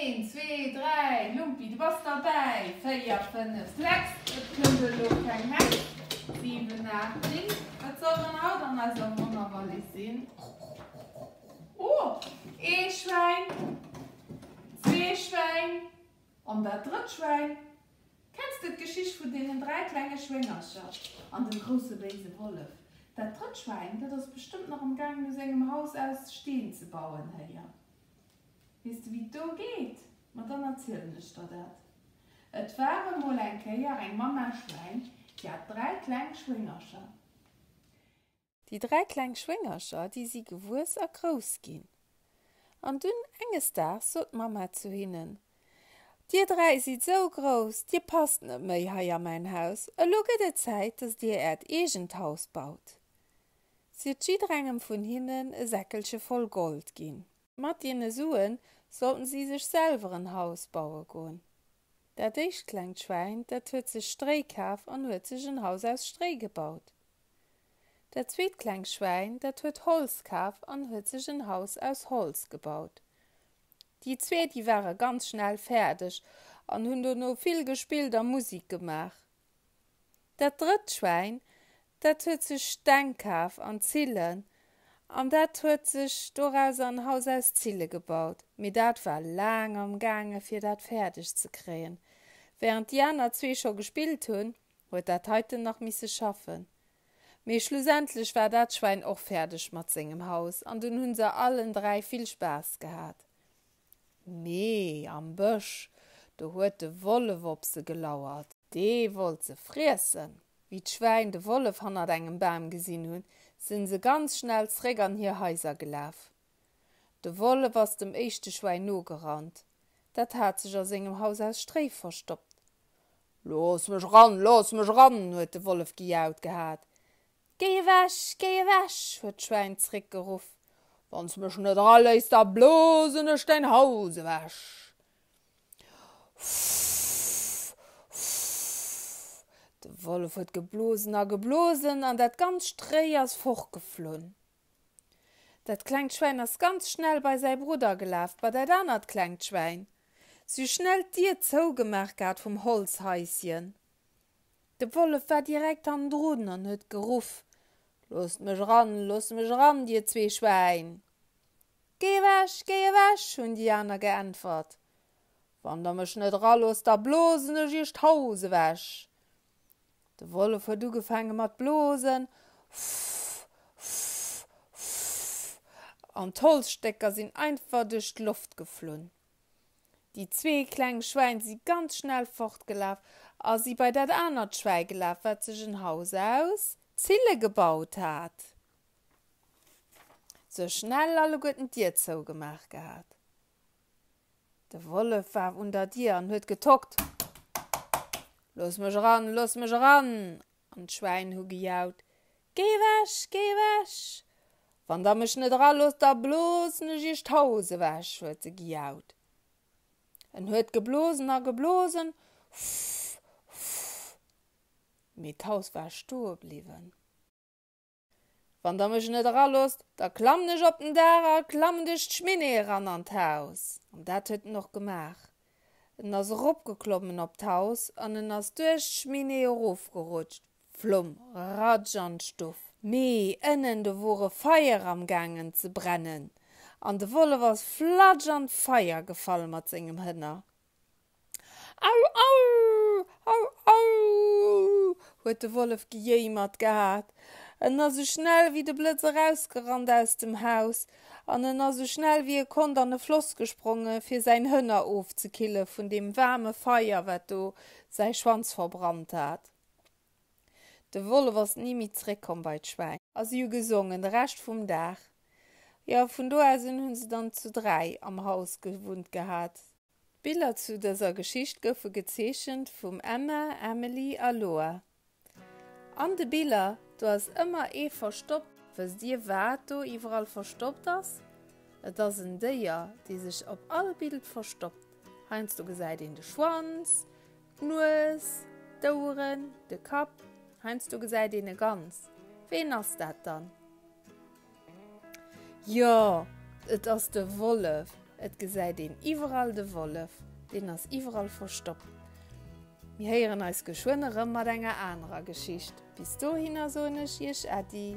Een, zwee, dräi, Lumpi, du bass derbäi! Véier, fënnef, sechs, et kënnt elo keng Hex! Siwen, aacht, néng, wat soll dann haut an eiser Wonnerwallis sinn? Oh, ee Schwäin, zwee Schwäin an dat drëtt Schwäin. Kenns de d'Geschicht vun deenen dräi klenge Schwéngercher an dem grousse béise Wollef? Dat drëtt Schwäin, dat ass bestëmmt nach am gaangen u sengem Haus aus Steen ze bauen, héier. Weess de wéi et do geet? Ma dann erzielen ech der dat. Et war emol eng Kéier eng Mamma Schwäin, déi hat dräi kleng Schwéngercher. Déi dräi kleng Schwéngercher, déi si gewuess a grouss ginn. An dunn enges Daags sot d'Mamma zu hinnen, Dir dräi sidd sou grouss, dir passt net méi hei a mäin Haus, elo gëtt et Zäit, dass dir äert eegent Haus baut. Si huet jidderengem vun hinnen e Säckelche voll Gold ginn. Mat diene Suen sollten si sech selwer en Haus baue goen. Dat éischt klengt Schwäin, dat huet sech Stréi kaf an huet sech en Haus aus Stréi gebaut. Dat zweet klengt Schwäin, dat huet Holz kaf an huet sech en Haus aus Holz gebaut. Déi zwee, déi ware ganz schnell fäerdeg an hunn dono vill gespillt a Musik gemaach. Dat drëtt Schwäin, dat huet sech Steng kaf an Zillen, an dat huet sech dorauser en Haus aus Zille gebaut. Mee dat war laang am gaange fir dat fäerdeg ze kréien. Während déi aner zwee scho gespillt hunn, huet dat heiten nach misse schaffen. Mee schlussendlech war dat Schwäin och fäerdeg mat sengem Haus, an dunn hunn se allen 3 vill Spaass gehat. Mee am Bësch, do huet de Wollef op se gelauert. Dee wollt se friessen. Wéi d'Schwäin de Wollef hannert engem Bam gesinn hunn, sinn se ganz schnell zréck an hir Haiser gelaf. De Wollef ass dem éischte Schwäin nogerannt. Dat hat sech a sengem Haus aus Stréi verstoppt. Looss mech eran, looss mech eran! huet de Wollef gejaut gehat. Géi ewech, géi ewech! huet d'Schwäin zréckgeruff. Wann s mech net eraléiss, da blosen ech däin Haus ewech! Fuff, fuff! De Wollef huet geblosen a geblosen, an dat ganzt Stréi ass fortgeflunn. Dat klengt Schwäin ass ganz schnell bei säi Brudder gelaf, bei dat anert klengt Schwäin. Si hu schnell d'Dier zougemaach gehat vum Holzhaisschen. De Wollef war direkt hannendrun an huet geruff, Loosst mech eran, loosst mech eran, dir zwee Schwäin! Géi ewech, géi ewech! hunn déi aner geäntwert. Wann der mech net eraloosst, da blosen ech iech d'Haus ewech! De Wollef huet ugefaange mat blosen, Fuff, fuff, fuff! An d'Holzstécker sinn einfach duerch d'Loft geflunn. Déi zwee kleng Schwäin si ganz schnell fortgelaf a si bei dat anert Schwäi gelaf, wat sech en Haus aus Zille gebaut hat. Se schnell alleguerten d'Dier zougemaach gehat. De Wollef war un der Dier an huet getockt, Looss mech eran, looss mech eran! An d'Schwäin hu gejaut, Géi ewech, géi ewech! Wann der mech net eraloosst, da blosen ech iech d'Haus ewech! huet e gejaut. En huet geblosen a geblosen, Fuff, fuff, mee d'Haus war stoe bliwwen. Wann der mech net eraloosst, da klammen ech op den Daach a klammen duerch d'Schminee eran an d'Haus. An dat huet en och gemaach. En ass eropgeklommen op d'Haus an en ass duerch d'Schminee erofgerutscht, flumm, ratsch an d'Stuff. Mee ënnen, do wor e Feier am gaangen ze brennen an de Wollef ass flatsch an d'Feier gefall mat sengem Hënner. Au, au, au, au! huet de Wollef gejéimert gehat. En ass esou schnell wéi de Blëtz erausgerannt aus dem Haus an en ass esou schnell wéi e konnt an e Floss gespronge fir säin Hënner ofzekille vun deem waarme Feier, wat do säi Schwanz verbrannt hat. De Wollef ass ni méi zeréckkomm bei d'Schwäin. A si hu gesongen de Rescht vum Dag. Jo, vun do aus un hu se dann zu 3 am Haus gewunnt gehat. D'Biller zu dëser Geschicht goufe gezeechent vum Emma, Emily a Loa. An de Biller, do ass ëmmer ee verstoppt. Wësst dir wat do iwwerall verstoppt ass? Et ass en Déier, dee sech op all Bild verstoppt. Heiansdo gesäit een de Schwanz, d'Nues, d'Oueren, de Kapp, heiansdo gesäit een e ganz. Ween ass dat dann? Jo, et ass de Wollef. Et gesäit een iwwerall de Wollef, deen ass iwwerall verstoppt. Mir héieren eis geschwënn erëm mat enger anerer Geschicht. Bis dohinner soen ech iech Äddi.